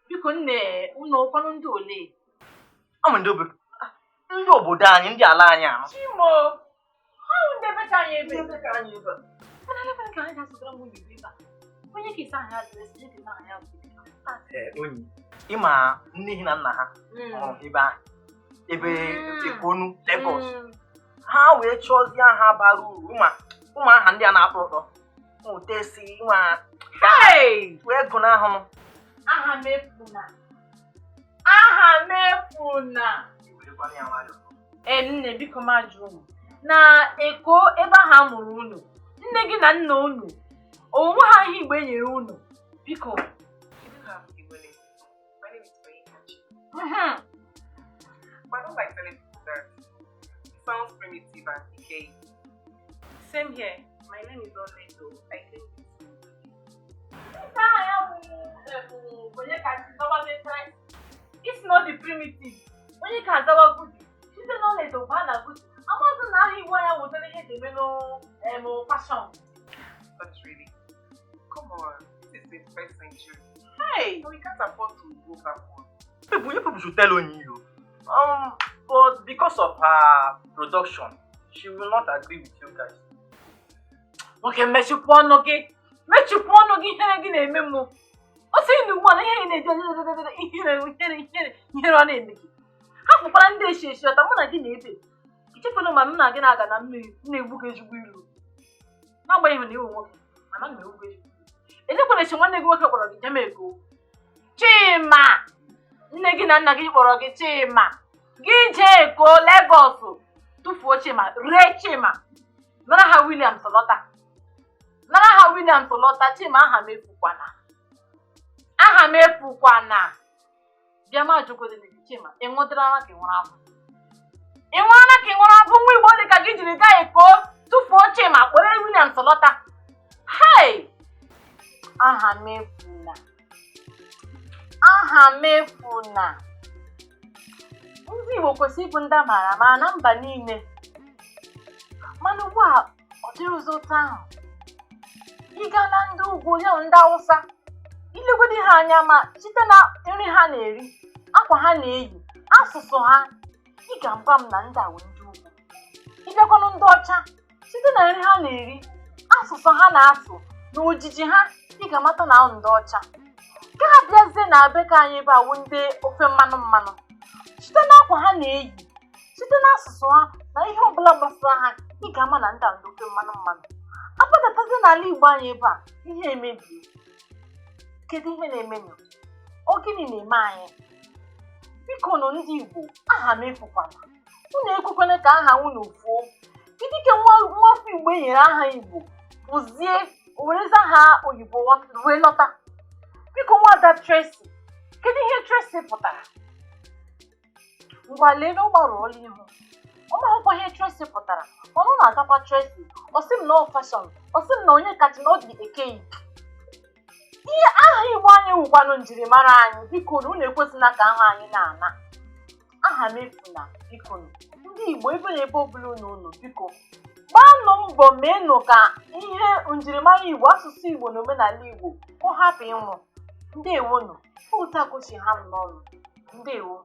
Biko nne, unu ọkwanụ ndị ole? Ọ bụ ndị obodo, ndị obodo anyị, ndị ala anyị anọ. Chimo, ha wụ ndị ebe ka anyị ebe. Ndị ebe ka anyị ebe. Mana ebe ka anyị ga-asụtara m Igbo ebe a. Onye ka ịsa aha address, onye ka ịsa aha ya bụ. Ee, onyi ịma nne hi na nna ha hụrụ ebe ahụ, ebe Ekonu, Lagos. Ha wee chọzie aha bara uru, ma ụmụ aha ndị a na-atọ ụtọ, ụtesi nwa Hey! wee gụ n'ahụ. Aha m efuna. Aha m efuna. Ee, nne, biko m ajụ unu. Na Eko ebe ahụ a mụrụ unu, nne gị na nna unu, onwe ha aha Igbo e nyere unu? Biko. You do have Igbo name. My name is Onyekachi. But I don't like telling people that. It sounds primitive and archaic. Same here. My name is Oledo. I think it's Nke aha ya bụ onye ka zawazie Tracy. It's not the primitive. Onye ka azawa Gudi. Site n'Ọlaedo baa na Gudi. Amaghị na aha Igbo anya wetara ihe eji eme fashion. Not really. Come on. This is 21st century. Hey! So we can't afford to go backward. People, you people should tell Onyi o. But because of her production, she will not agree with you guys. Nwoke, mechipụ ọnụ gị. Mechipụ ọnụ gị, ihere gị na-eme m. O sị na ugbu a na ihe na-eji ihere, ihere, ihere, ihere ọ na-eme gị. Hapụkwara ndị eshi eshi ọta mụ na gị na-ebe. Ichefuna ma m na gị na-aga na mmiri, m na-egbu gị ezigbo ilu. N'agbanyeghị na iwu nwoke, mana m na-egbu gị ezigbo ilu. Elekwana echi nwanne gị nwoke kpọrọ gị jem Eko. Chima! Nne gị na nna gị kpọrọ gị Chima. Gị jee Eko Legọs tụfuo Chima, ree Chima. Nara ha Williams lọta. Nara ha Williams lọta. Chima, aha m efukwana. Aha m efukwana. Bịa ma jụgodịrị gị, Chima, ị ṅụdịrị ara ka ị nwụrụ afọ? Ị nwụrụ ara ka ị nwụrụ afọ? Nwa Igbo dị ka gị jiri gaa Eko tụfuo Chima, kpọrọ Williams lọta. Hei! Aha m efuna. Aha m efuna. Ndị Igbo kwesịrị ịbụ ndị a maara ama na mba niile. Mana ugbu a, ọ dịghị ụzọ otu ahụ. Ị gaa na ndị ugwu, ya bụ ndị Awụsa, ilegodi ha anya, ma site na nri ha na-eri, akwa ha na-eyi, asụsụ ha, ị ga-agwa m na ndị a wụ ndị ugwu. Ịbịakwanụ ndị ọcha, site na nri ha na-eri, asụsụ ha na-asụ na ojiji ha, ị ga-amata na ahụ ndị ọcha. Ka ha bịazie na be ka anyị ebe awụ ndị ofe mmanụ mmanụ, site n'akwa ha na-eyi, site n'asụsụ ha na ihe ọbụla gbasara ha, ị ga-ama na ndị a ndị ofe mmanụ mmanụ. Agbadatazie n'ala Igbo anyị ebe a, ihe emebie. Kedu ihe na-emenụ? Ọ gịnị na-eme anyị? Biko nụ, ndị Igbo, aha m efukwana. Unu ekwekwana ka aha unu fuo. Kedu ka nwa nwafọ Igbo e nyere aha Igbo pụzie o werezi aha oyibo wee lọta? Biko, nwada Tracy, kedu ihe Tracy pụtara? Ngwa, lee na ọ gbarụọla ihu, ọ maghịkwa ihe Tracy pụtara, mana ọ na-azakwa Tracy. Ọ sị m na ọ fashion, ọ sị m na onye kacha na ọ dị archaic. Ihe aha Igbo anyị wụkwanụ njirimara anyị. Biko na unu ekwesịla ka aha anyị na-ana. Aha m efuna. Biko nụ, ndị Igbo, ebe na ebe ọbụla unu unu, biko gbanụ mbọ meenụ ka ihe njirimara Igbo, asụsụ Igbo na omenala Igbo ka ọ hapụ ịnwụ. Ndewonụ. Otu a ka o si ha m n'ọnụ. Ndewo.